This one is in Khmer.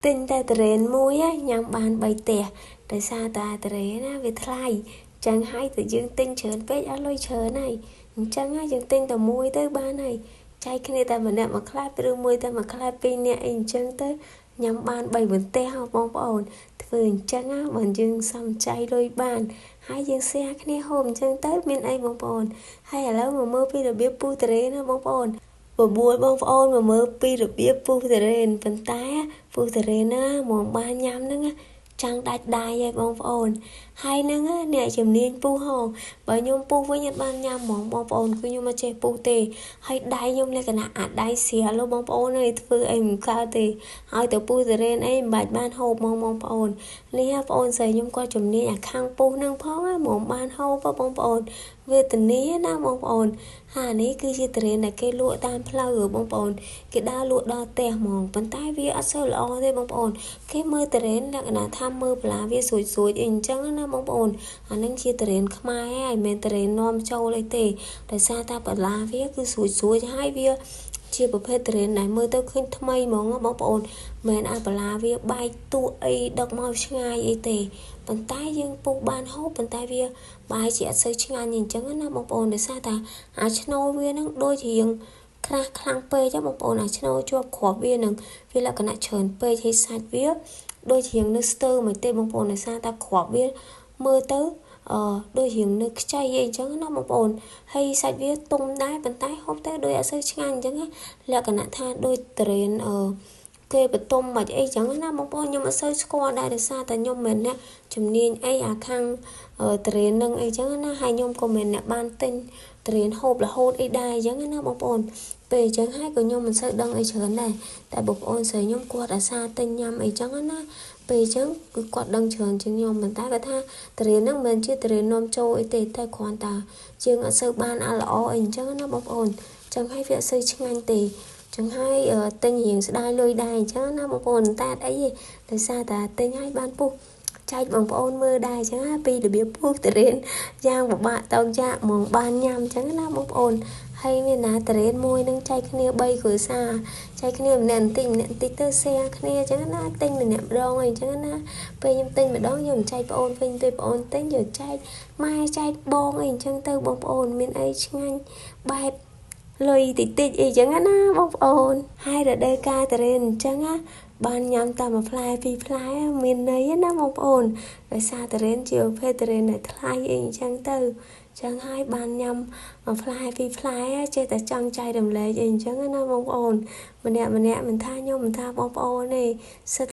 ទិញតែទុរេនមួយញ៉ាំបាន3ផ្ទះដោយសារតែទុរេនណាវាថ្លៃចឹងហើយតែយើងទិញច្រើនពេកអស់លុយច្រើនហើយអញ្ចឹងយើងទិញតែមួយទៅបានហើយចែកគ្នាតែម្នាក់មួយផ្លែឬមួយតែមួយផ្លែពីរនាក់អីអញ្ចឹងទៅញ៉ាំបាន3បន្ទះហ៎បងប្អូនធ្វើអញ្ចឹងបើយើងសំចៃលុយបានហើយយើងសែគ្នាហូបអញ្ចឹងទៅមានអីបងប្អូនហើយឥឡូវមកមើលពីរបៀបពុះទុរេនណាបងប្អូនបបួលបងប្អូនមកមើលពីរបៀបពុះទុរេនប៉ុន្តែពុះទុរេនណាមកបានញ៉ាំហ្នឹងចាំងដាច់ដៃហើយបងប្អូនហើយហ្នឹងអ្នកជំនាញពុះហងបើខ្ញុំពុះវិញអត់បានញ៉ាំហ្មងបងប្អូនគឺខ្ញុំមិនចេះពុះទេហើយដៃខ្ញុំលក្ខណៈអាដៃស្រាលបងប្អូនអើយធ្វើអីមិនកើតទេហើយទៅពុះទុរេនអីមិនបាច់បានហូបហ្មងបងប្អូននេះបងប្អូនស្រីខ្ញុំក៏ជំនាញអាខាងពុះហ្នឹងផងហ្មងបានហូបបងប្អូនវេទនាណាបងប្អូនហើយនេះគឺជាទុរេនដែលគេលក់តាមផ្លូវបងប្អូនគេដើរលក់ដល់ផ្ទះហ្មងប៉ុន្តែវាអត់សូវល្អទេបងប្អូនគេមើលទុរេនលក្ខណៈថាមើលបន្លាវាស្រួចស្រួចអីអញ្ចឹងណាបងប្អូនអានឹងជាទុរេនខ្មែរហើយមិនមែនទុរេននាំចូលអីទេដោយសារតែបន្លាវាគឺស្រួចស្រួចហើយវាជាប្រភេទទុរេនដែលមើលទៅឃើញថ្មីហ្មងបងប្អូនមិនអាបន្លាវាបែកតួអីដឹកមកឆ្ងាយអីទេប៉ុន្តែយើងពុះបានហូបប៉ុន្តែវាបែរជាអត់សូវឆ្ងាញ់អញ្ចឹងណាបងប្អូនដោយសារតែអាឆ្នូវានឹងដូចរៀងក្រាស់ខ្លាំងពេកបងប្អូនអាឆ្នូជាប់គ្រាប់វានឹងវាលក្ខណៈច្រើនពេកហើយសាច់វាដូចរៀងនៅស្ទើមិនទេបងប្អូនដោយសារតែគ្រាប់វាមើលទៅដូចរៀងនៅខ្ចីអីអញ្ចឹងណាបងប្អូនហើយសាច់វាទុំដែរប៉ុន្តែហូបទៅដូចអត់សូវឆ្ងាញ់អញ្ចឹងលក្ខណៈថាដូចទុរេនគេបន្ទុំមិនអីចឹងណាបងប្អូនខ្ញុំអត់សូវស្គាល់ដែរដោយសារតែខ្ញុំមិនអ្នកជំនាញអីអាខាងទុរេននឹងអីចឹងណាហើយខ្ញុំក៏មិនអ្នកបានទិញទុរេនហូបរហូតអីដែរអញ្ចឹងណាបងប្អូនពេលអញ្ចឹងហើយក៏ខ្ញុំមិនសូវដឹងអីច្រើនដែរតែបងប្អូនស្រីខ្ញុំគាត់អាសាទិញញ៉ាំអីចឹងណាពេលអញ្ចឹងគឺគាត់ដឹងច្រើនជាងខ្ញុំប៉ុន្តែគាត់ថាទុរេនហ្នឹងមិនមែនជាទុរេននាំចូលអីទេតែគ្រាន់តែជាងអត់សូវបានអាល្អអីអញ្ចឹងណាបងប្អូនចឹងហើយវាអត់សូវឆ្ងាញ់ទេចឹងហើយទិញរៀងស្ដាយលុយដែរអញ្ចឹងណាបងប្អូនតែអត់អីទេដោយសារតែទិញហើយបានពុះចែកបងប្អូនមើលដែរអញ្ចឹងណាពីរបៀបពុះទុរេនយ៉ាងពិបាកតោកយ៉ាក់ហ្មងបានញ៉ាំអញ្ចឹងណាបងប្អូនហើយមានណាទុរេនមួយនឹងចែកគ្នា3គ្រួសារចែកគ្នាម្នាក់បន្តិចម្នាក់បន្តិចទៅសែគ្នាអញ្ចឹងណាទិញម្នាក់ម្ដងអីអញ្ចឹងណាពេលខ្ញុំទិញម្ដងខ្ញុំចែកប្អូនវិញពេលប្អូនទិញយកចែកម៉ែចែកបងអីអញ្ចឹងទៅបងប្អូនមានអីឆ្ងាញ់បែបលុយតិចតិចអីចឹងណាបងប្អូនហើយរដូវកាលទុរេនអញ្ចឹងណាបានញ៉ាំតែមួយផ្លែពីរផ្លែមានន័យណាបងប្អូនដោយសារទុរេនជាប្រភេទទុរេនដែលថ្លៃអីអញ្ចឹងទៅចឹងហើយបានញ៉ាំមួយផ្លែពីរផ្លែចេះតែចង់ចែករំលែកអីអញ្ចឹងណាបងប្អូនម្នាក់ម្នាក់មិនថាខ្ញុំមិនថាបងប្អូនទេសិត